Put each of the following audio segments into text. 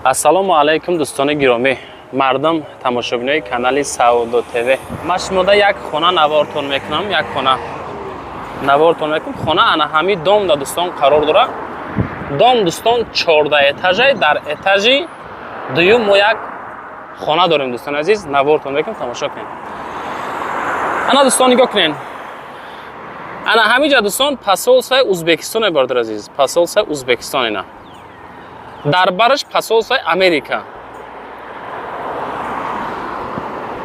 Ассалому алайкум, дӯстони гиромӣ, мардум, тамошобинои канали Савдо ТВ. Ман шумода як хона навортон мекунам, як хона навортон мекунам. Хона ана ҳами дом да, дӯстон, қарор дорад. Дом, дӯстон, 14 этажай, дар этажи дуюм мо як хона дорем, дӯстони азиз, навортон мекунам, тамошо кунед. Ана, дӯстон, нигоҳ кунед. Ана ҳамиҷа, дӯстон, посольствои Узбекистоне, бародар азиз, посольствои Узбекистон ина. Дар бараш посольствои Америка.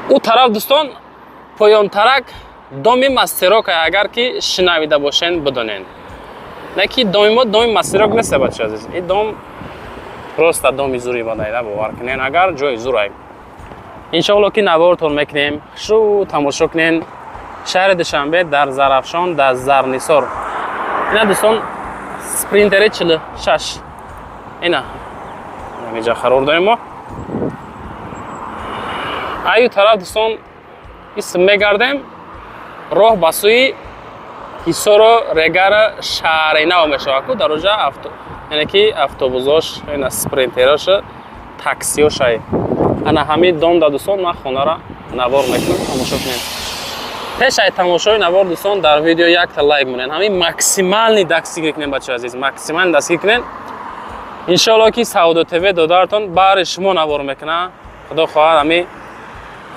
Ӯ тараф, дӯстон, поёнтарак доми Мастерок, агар ки шинавида бошен, бидонен. Не ки доми мо доми Мастерок нест, бача азиз. Ин дом просто доми зури бадайда, бовар кунен, агар ҷои зурай. Иншоалло ки навортон мекунем, шу тамошо кунен. Шаҳри Душанбе, дар Зарафшон, дар Зарнисор. Ина, дӯстон, Спринтери 46. Ина. Ҳамиҷа қарор дорем мо. Аю тараф, дӯстон, исм мегардем, роҳ ба сӯи Ҳисору Регара Шаҳринав мешавад ку дар оҷа авто, яъне ки автобусош, ина спринтерош, таксиошай. Ана ҳамин дом да, дӯстон, ман хонара навор мекунам, тамошо кунем. Пеш ай тамошои навор, дӯстон, дар видео якта лайк монед. Ҳамин максимальный дастгирӣ кунем, бачаи азиз, максимальный дастгирӣ кунем. Иншоалло ки Савдо ТВ додаратон баҳри шумо навор мекунад. Худо хоҳад, ҳамин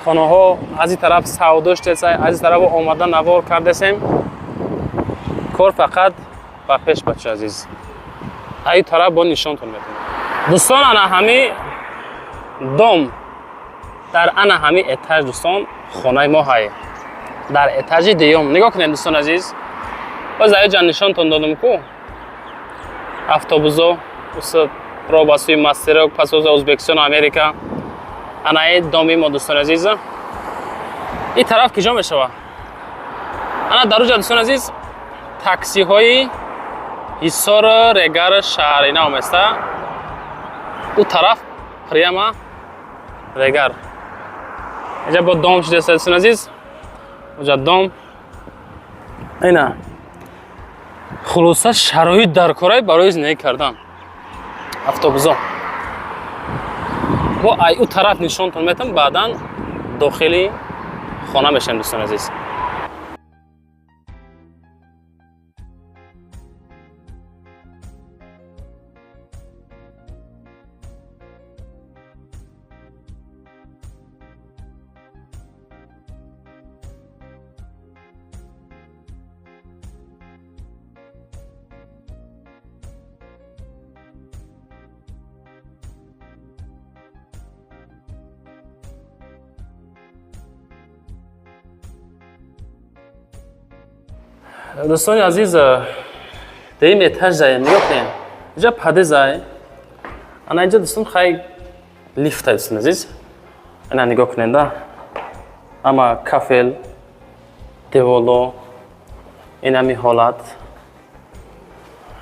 хонаҳо аз ин тараф савдо шудесай, аз ин тараф омада навор кардесем. Кор фақат ба пеш, бачаи азиз. Ай тараф бо нишонтон мекунем. Дӯстон, ана ҳами дом дар ана ҳами этаж, дӯстон, хонаи мо ҳай. Дар этажи дуюм. Нигоҳ кунед, дӯстон азиз. Боз ҷа нишонтон додум ку. Автобусо роҳ ба сӯи Мастерок, пасоз Узбекистону Америка. Ана ин доми мо, дӯстони азиз. Ин тараф киҷо мешавад? Ана дар уҷа, дӯстони азиз, таксиҳои Ҳисору Регар Шаҳринав места. Ӯ тараф прямо Регар. Инҷа бо дом шудеста, дӯстони азиз. Уҷа дом. Ина. Хулоса, шароит дар корай барои зиндагӣ кардан. Автобусо. Бо ай ӯ тараф нишонтон метам, баъдан дохили хона мешавем, дӯстони азиз. Дӯстони азиз, дуюм этаж заем, нигоҳ кунед. Инҷа подъезд. Ана инҷа, дӯстон, хай лифта, дӯстони азиз. Ана нигоҳ кунед да. Ама кафел, деволо, ин ҳами ҳолат.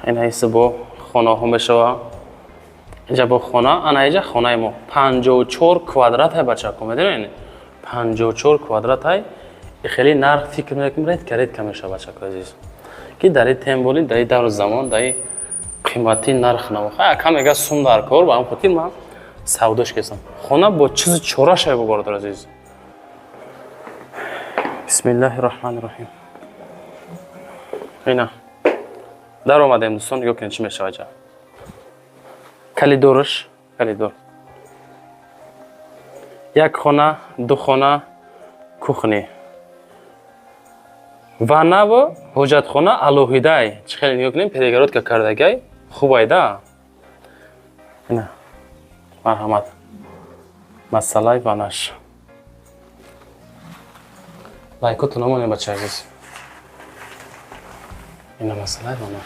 Ин ҳайси бо хонаҳо мешава. Инҷа бо хона, ана инҷа хонаи мо. 54 квадратай, бачако, медонед? 54 квадратай. Хеле нарх фикр мекунем, редко редко мешава, бачако азиз. Ки дар ин темболи, дар ин давру замон, дар ин қимати нарх наво. Хай ака мега сум дар кор, ба ҳам хотир ман савдош кардам. Хона бо чизи чора шава, бародар азиз. Бисмиллаҳи роҳмани роҳим. Ина. Дар омадем, дӯстон, нигоҳ кунед чӣ мешавад ҷа. Калидорш, калидор. Як хона, ду хона, кухни. Ваннаво ҳоҷатхона алоҳидай. Чӣ хеле нигоҳ кунем, перегородка кардагай, хубай да. Ина. Марҳамат. Масъалаи ваннаш. Лайкоту намонем, бача азиз. Ина масъалаи ванна.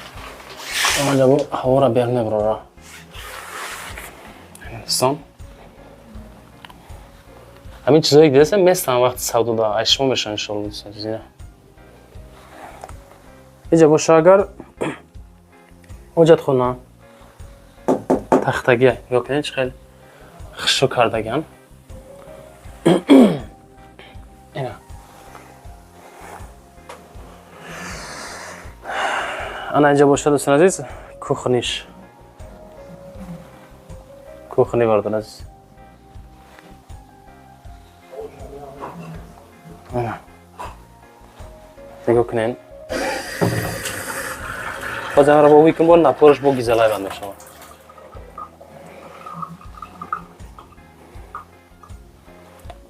Онҷа бо ҳавора бер мебарора. Дӯстон, ҳамин чизое ки дидастем, местан вақти савдо да ай шумо мешаванд, иншоалло, дӯстон азиз. Ина. Инҷа боша агар ҳоҷатхона тахтагия, нигоҳ кунед, чӣ хеле хушрӯ кардагиан. Ина. Ана инҷа боша, дӯстон азиз, кухниш. Кухни, бародар азиз. Ана. Нигоҳ кунен. Боз амра бо викн бо напораш бо гизалай банд мешавад.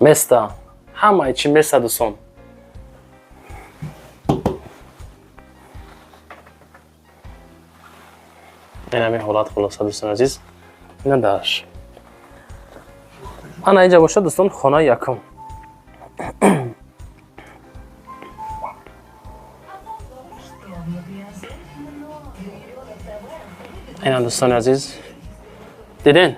Места. Ҳамаи чи места, дӯстон. Ин ҳамин ҳолат, хулоса, дӯстон азиз. Ина дарш. Ана инҷа бошад, дӯстон, хонаи якум. Ина, дӯстони азиз. Диден?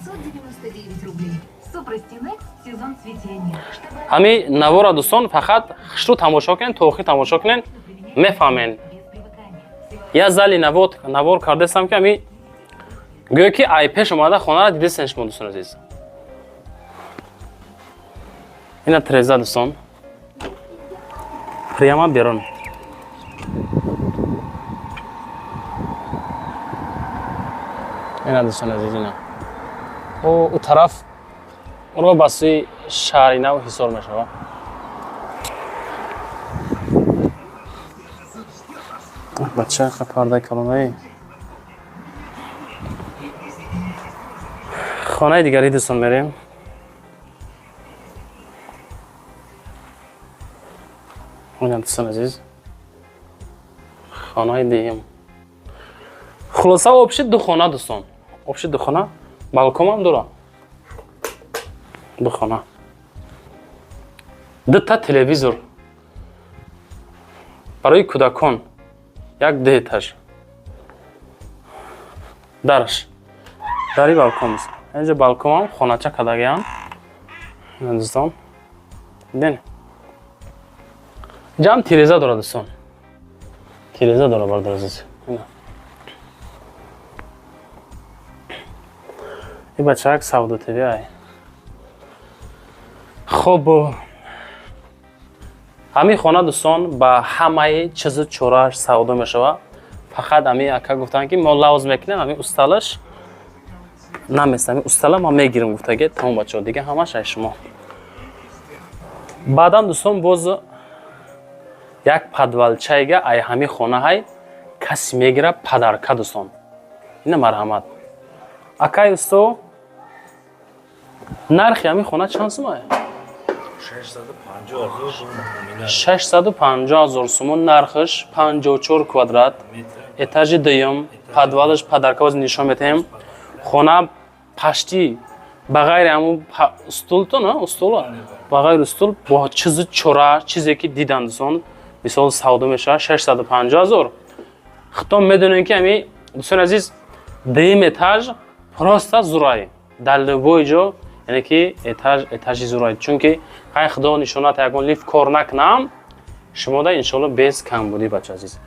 999 рублей. Супрастинекс сезон цветения. Чтобы Ҳами навора, дӯстон, фақат хушрӯ тамошо кунен, то охир тамошо кунен, мефаҳмен. без привыкания. Всего Я зали навор кардастам, ки ами гӯё ки ай пеш омада хонара дидестен шумо, дӯстон азиз. Ина треза, дӯстон. Прямо берун. Ина, дӯстон азиз, ина. Ӯ тараф ро ба сӯи шаҳри нав Ҳисор мешавад. Бача пардаи калонаи. Хонаи дигари, дӯстон, мерем. Ина, дӯстон азиз. Хонаи дуюм. Хулоса, общий ду хона, дӯстон. Общий ду хона. Балконам дора. Ду хона. Дута телевизор. Барои кӯдакон. Як ду этаж. Дараш. Дари балкон аст. Инҷа балконам хонача кардагиам. Ина, дӯстон. Диден? Инҷа тиреза дора, дӯстон. Тиреза дора, бародар азиз. Ина. И бачак Савдо ТВ ай. Хоб, ҳамин хона, дӯстон, ба ҳамаи чизу чорааш савдо мешавад. Фақат ҳамин ака гуфтанд, ки мо лавз мекунем, ҳамин усталаш намест, ҳамин устала ман мегирам гуфтаге, тамом, бачаҳо, дига ҳамаш ай шумо. Баъдан, дӯстон, боз як подвалчайга ай ҳамин хона ҳай касе мегира подарка, дӯстон. Ина, марҳамат. Акай усто, нархи ҳамин хона чанд сумае? 650 ҳазор сум муомила. 650 ҳазор сумон нархаш, 54 квадрат, этажи дуюм, подвалаш подарка. Боз нишон метаҳем. Хона пашти ба ғайри ҳамун устултон, устула, ба ғайри устул бо чизу чора, чизе ки дидан, дӯстон, мисол, савдо мешавад 650 ҳазор. Худтон медонем, ки ҳами, дӯстони азиз, дуюм этаж просто зурай дар любой ҷо, яъне ки этаж этажи зурай, чунки хай худо нишонат, ягон лифт кор накунам, шумода иншоалло без камбудӣ, бача азиз.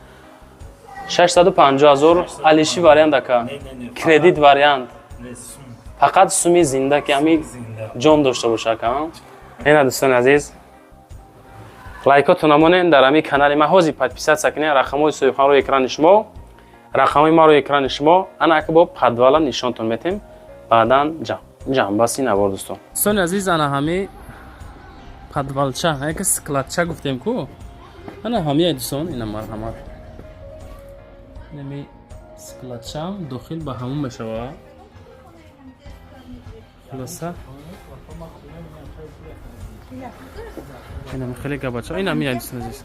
650 ҳазор алиши вариант, ака? Не, не, не. Кредит вариант? Не, сум. Фақат суми зинда, ки ҳами Зинда. ҷон дошта боша, ака. Ина, дӯстони азиз, лайкотон намонен дар ҳамин канали ман, ҳозир подписаться кунед. Рақамҳои соҳибхан рӯи экрани шумо, рақамҳои ма рӯи экрани шумо. Ана ака, бо подвала нишонтон метем, баъдан ҷамъбасти навор, дӯстон. Дӯстони азиз, ана ҳами подвалча, яке складча гуфтем ку, ана ҳамия, дӯстон, ина, марҳамат. Инами складчаам дохил ба ҳамон мешавад. Хулоса, инами хеле габача, инами, дӯстони азиз.